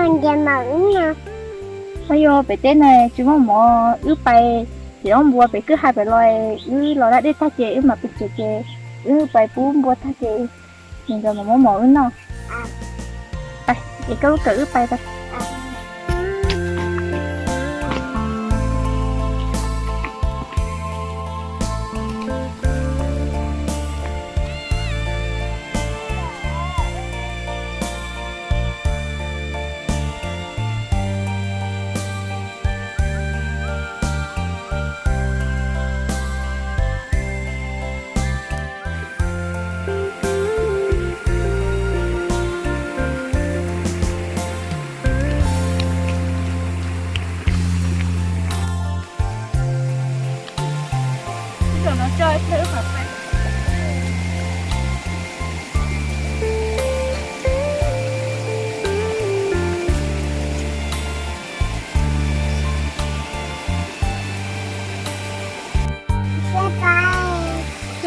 Nce mawm no. Os, yog pem teb no tsis muaj mov, wb pais, ces ob npua pem kwj ha pem los, wb los da dej tag ces wb mam pw tsev ces wb pais pub npua tag ces nws mam muab mov wb noj. Pais, es koj lub kawm wb pais pais.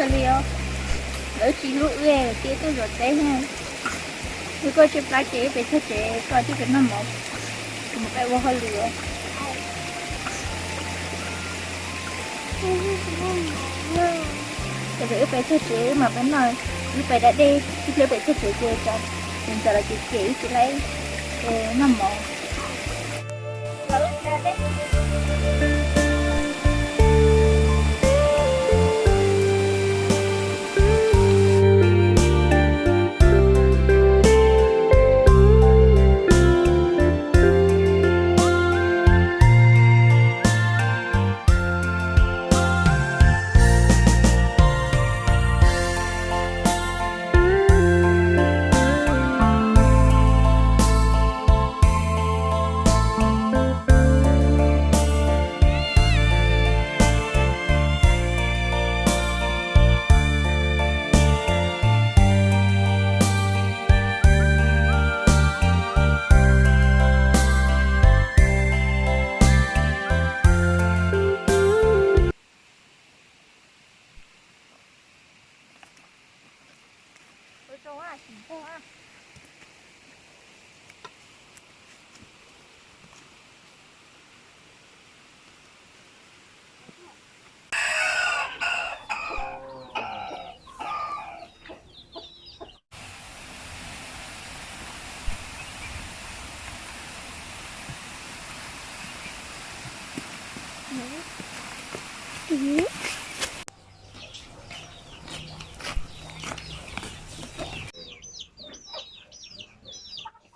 Ua li os, lawv tsis hlub wb, wb tuaj zov teb. Wb koj tshaib plab ces wb pem txog tsev, koj tib pem noj mov, kuv mam pem ua hauj lwm. Ces wb pem txog tsev wb mam pem noj, wb pem da dej, wb pem txog tsev ces tsam, ces tsam los ces ces wb tsis laib noj mov.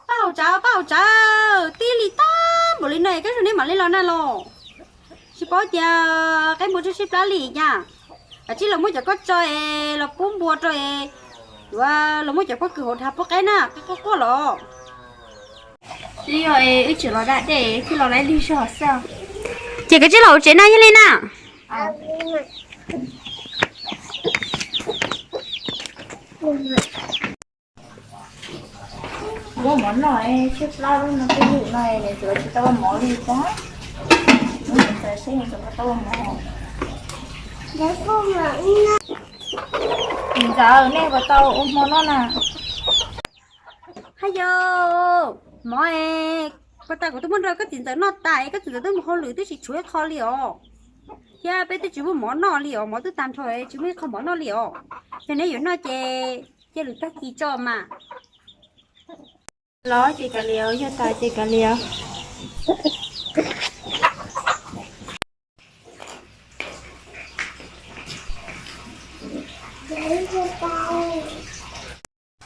Paj hauv tsav, paj hauv tsav, tij li tag npaum li no es koj zoo nej mam li los na los? Tsis paub tias qaib npua tshaib plab li cas. Kav tsij los muab cov koj tso es los pub npua rau es yuav los muab cov pob kws hauv dhav pub qaib na, qaib quaj quaj los. Twb yog es wb tseem los da dej thiaj los laib lig zog xwb. Ces kav tsij los hauv tsev na, yog li na. Muab mov noj, tshaib plab lub no twb yug no, nws tsuas tsis tau ua mov li tag. Muab mov txaws seb nws tsuas tau ua mov. Ntxawm, nej puas tau ua hmo noj na? Haj yau, mov es, puas tas kuv twb muab rau koj txiv ntxawm noj tas es koj txiv ntxawm twb mus hauj lwm twb tsis tshuav ib qho li os. Thiab peb twb tsis muaj mov noj li os, mov twb tag nrho tsis muaj ib qho mov noj li os. Yog neb yuav noj ces cia lwm tag kis tso mas. Los ces kav liam, yog tas ces kav liam.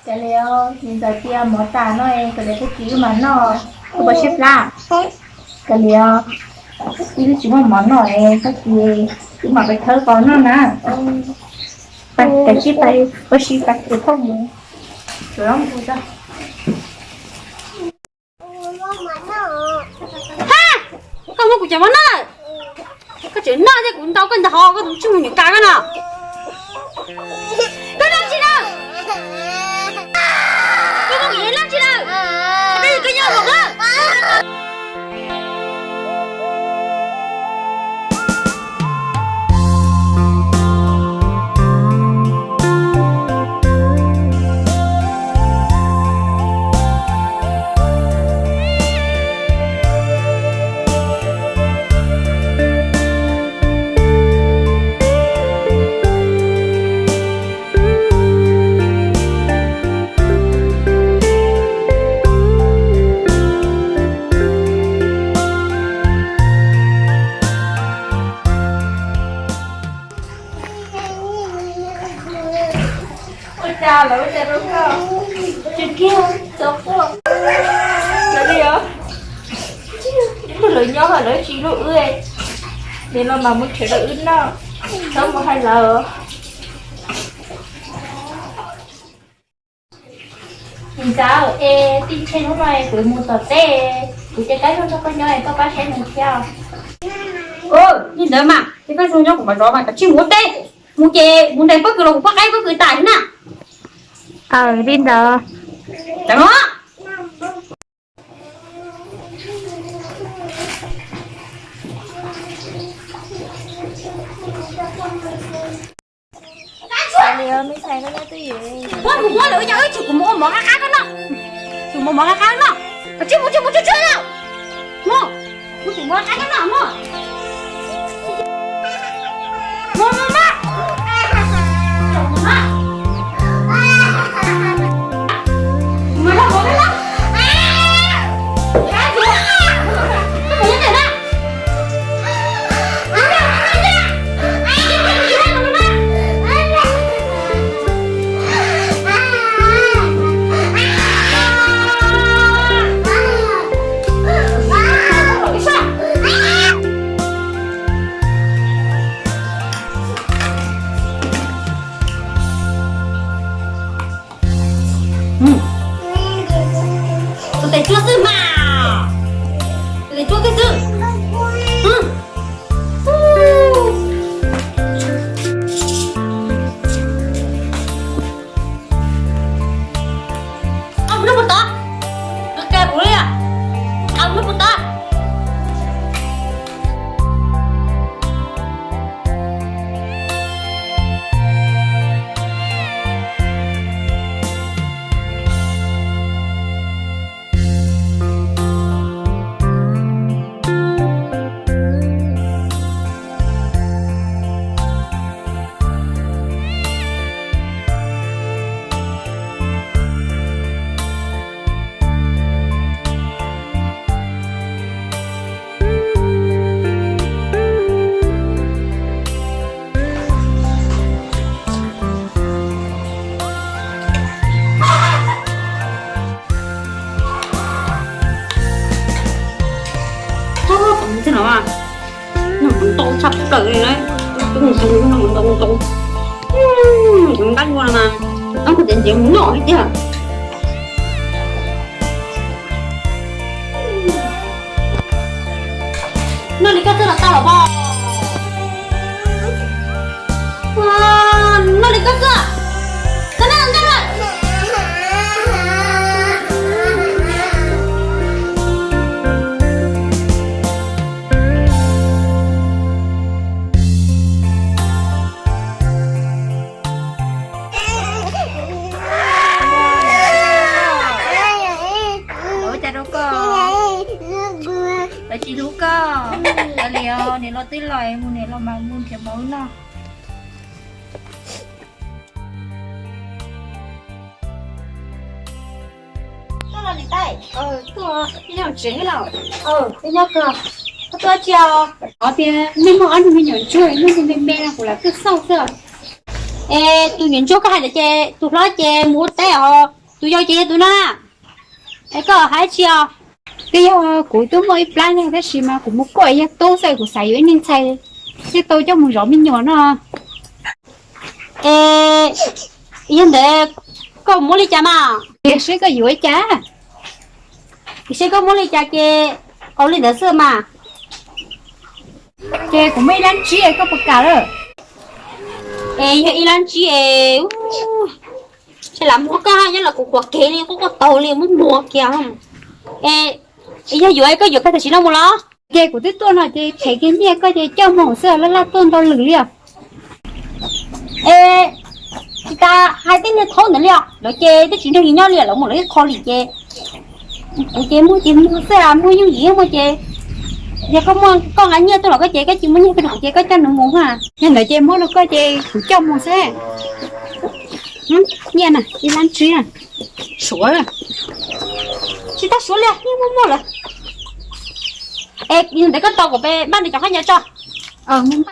Kav liam, txiv ntxawm tias mov tas no es kom lwm tag kis wb mam noj, koj puas tshaib plab? Kav liam, wb twb tsis muaj mov noj es tag kis wb mam pais khawb qos noj na. Kav tsij pais ua si pais kuv thauj mus. Ha, koj muab kuv cov mov noj lawm. Koj tseem noj thiab, kuv ntaus koj ntag hos, koj tus tsij mus nyuam kas koj no. Koj noj tsis lawm? Koj muab kuv cov noj tsis lawm? Koj yog koj nyob hauv na. Ua cas lawv ua cas rau koj? Tsis kiag, txo quaj. Lawv li os. Ib tug lawv nyob lawv tsis hlub wb, nim no mas muab tshuav rau wb noj, txhob mus hais lawv. Niam ntxawm, es tij ntshe hnub no kuv mus tom teb, kuv cia Kab Zuag nrog koj nyob es koj pab saib nws thiab. Li ntawd mas ces Kab Zuag nyob kuv mam zov mas kav tsij mus ua teb, mus ces mus ntes pob kws los kuv poj qaib pob kws tas na. Aws, li ntawd. Cov no. Ua li, me ntxhais, koj nyob twj ywm. Muab kuv muab lawm, yog wb tsis, kuv mus ua mov qab qab koj noj. Kuv mus mov qab qab noj. Kav tsij mus, tsij mus, tsij tsij lawm. Mus, mus tsis mus qab koj noj mus. Mus mus mus. Tus tes tsuag xwb mas. Tus tes tsuag xwb xwb. Au, mus noj puas tod? Qa kuv li, au, mus noj puas tod? Ntau tshaj plaws li na. Ntau ntau ntau. Nqaij ua mas, noj kuv tias ntev mus noj li tiag. Noj li koj xwb los tau los pog? Noj li koj xwb. Koj noj ntej los. Los mus niam los mas mus nrhiav mov noj. Tuaj los niam tais. Tuaj, nyob tsev los? Nyob kawg. Koj tuaj tsi os? Qhov tias nej muaj ob niag me nyuam ntsuag, muaj tus me me no kuv lam tuaj xauj xwb. Es tus nyuam ntsuag koj hais ntawd ces tus hlob ces mus ua teb os, tus yau ces yog tus no na. Es koj hais tsi os? Twb yog kuv twb muaj ib plab ntag tab sis mas kuv mus kuaj yawg tub xwb, kuv xav yuav ib niag ntxhais thiaj tau coj mus zov me nyuam no. Es yog ntawd koj muab li cas mas? Tiam sis koj yuav li cas? Tiam sis koj muab li cas ces qau li ntawd xwb mas. Ces kuv muaj ib lab ntsib es koj puas kam lawm? Es yog ib lab ntsib es, ces lam muag koj nyob los kuv quav kev li quaj quaj taug li muab muag kiag. Es yog yuav koj yuav kawg tam sim no mus los? Ces kuv twb tuaj no ces them kiag nyiaj koj ces coj mus xwb, laj laj tuaj ntau lwm li os. Es tsis tas hais tej niag thaub ntawd li os, lawv ces twb tsis nrog yus nyob li, lawv mus lawv ib qho li ces kuv ces muag ces muag xwb, muag yooj yim muag ces yog koj muaj koj nqa nyiaj tuaj los koj ces koj tsis muaj nyiaj tuaj rau kuv ces koj coj nws mus a. Yog ntawd ces muab rau koj ces kuv coj mus xwb. Nyiaj na, ib lab ntsib na. Suav lawm. Tsis tas suav li, nyiaj muaj muaj lawm. Es yog ntawd koj tos kuv pem npaj nws cov khaub ncaws tso.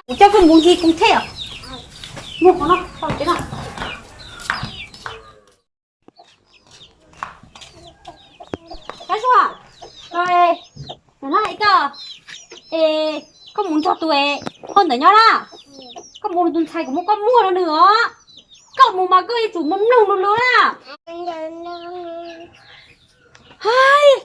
Kuv coj koj mus nti koom thej os. Muag qhov no, qhov no. Kab Zuag, koj, koj mus nrog tus phauj ntawd nyob na. Koj mus tus ntxhais kuv muab koj muag rau nws os. Koj mus mas koj yuav tsum mus mloog nws lus na.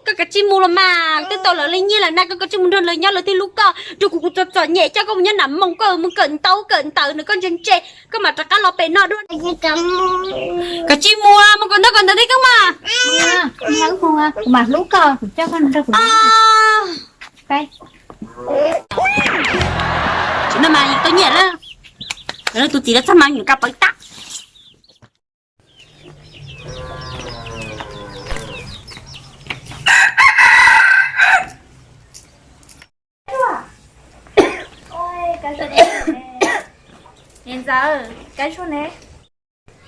Koj kav tsij mus los mas, twb tau lawv li nyiaj lawm na, koj kav tsij mus nrog lawv nyob lawv thiaj hlub koj. Rau kuv, kuv txom txom nyem coj koj mus nyob nram moos, koj mus kawm ntaub kawm ntawv nws koj ntse ntse, koj mam rov qab los pem no dua. Kav tsij mus, mus kawm ntaub kawm ntawv thiab koj mas. Kuv mam hlub koj, kuv coj koj nrog kuv. Tsis no mas tau nyiaj lawm. Tus txiv lawv txaj mas nyuam qhuav pawv tag. Niam ntxawm, Kab Zuag ne?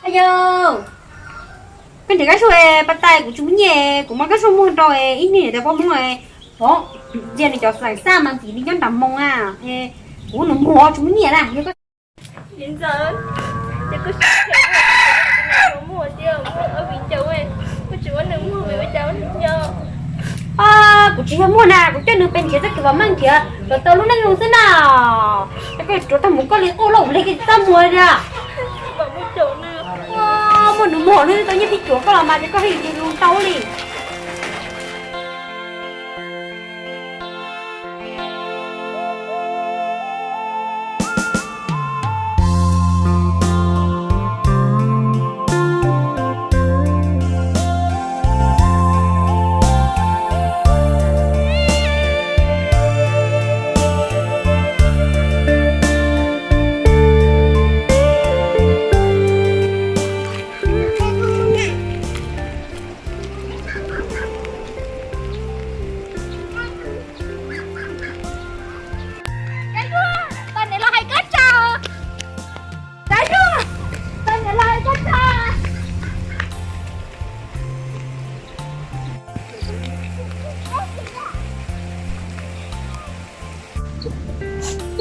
Ayo, koj nrhiav Kab Zuag pas tais, kuv tsis muaj nyiaj, kuv muab Kab Zuag muag rau ib niag niam tais poj Hmoob, ntsia nws cov xaim xaj mas ntxim li nyob nram moos a, kuv nws muag tsis muaj nyiaj na. Niam ntxawm, ces koj muag tias muaj ob viv ncaus, koj tsis muab nws muag vim ua cas nyob? Kuv tsis yog muag na, kuv coj nws pem nrhiav txoj kev vam meej nrhiav kom tau lub neej zoo xwb na. Ces koj yuav ruam tag mus koj li quaj lauj ua li koj txaj muag li. Muaj nws muag nws tau nyiaj phij cuam koj los mas ces koj haj yus tus zoo tau li. Kab Zuag, tos niam laus hais koj tso. Kab Zuag, tos niam laus hais koj tso.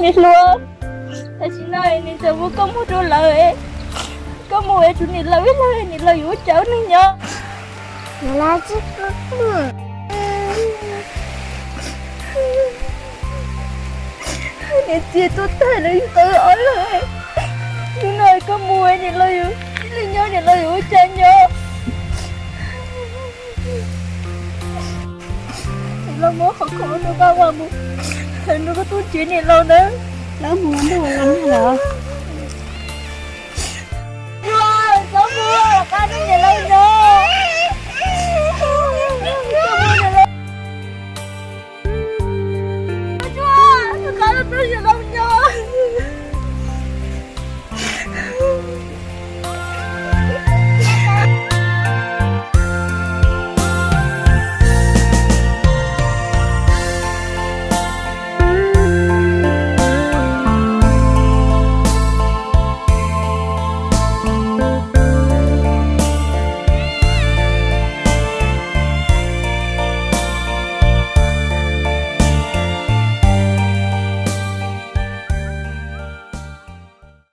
Niam hluas, tam sim no niam ntxawm muab koj muag rau lawv, koj mus es tshuav niam laus ib leeg, niam laus yuav ua cas ua neej nyob? Niam txiv tuag tag lawv tau ob leeg, hnub no koj mus niam laus yuav ib leeg nyob, niam laus yuav ua cas nyob? Niam laus muab qhov khoom rau koj ua mus, nrog koj tuaj nrhiav niam laus ntawd. Lawv mus ua ntuj ua lawv nyiaj lawm.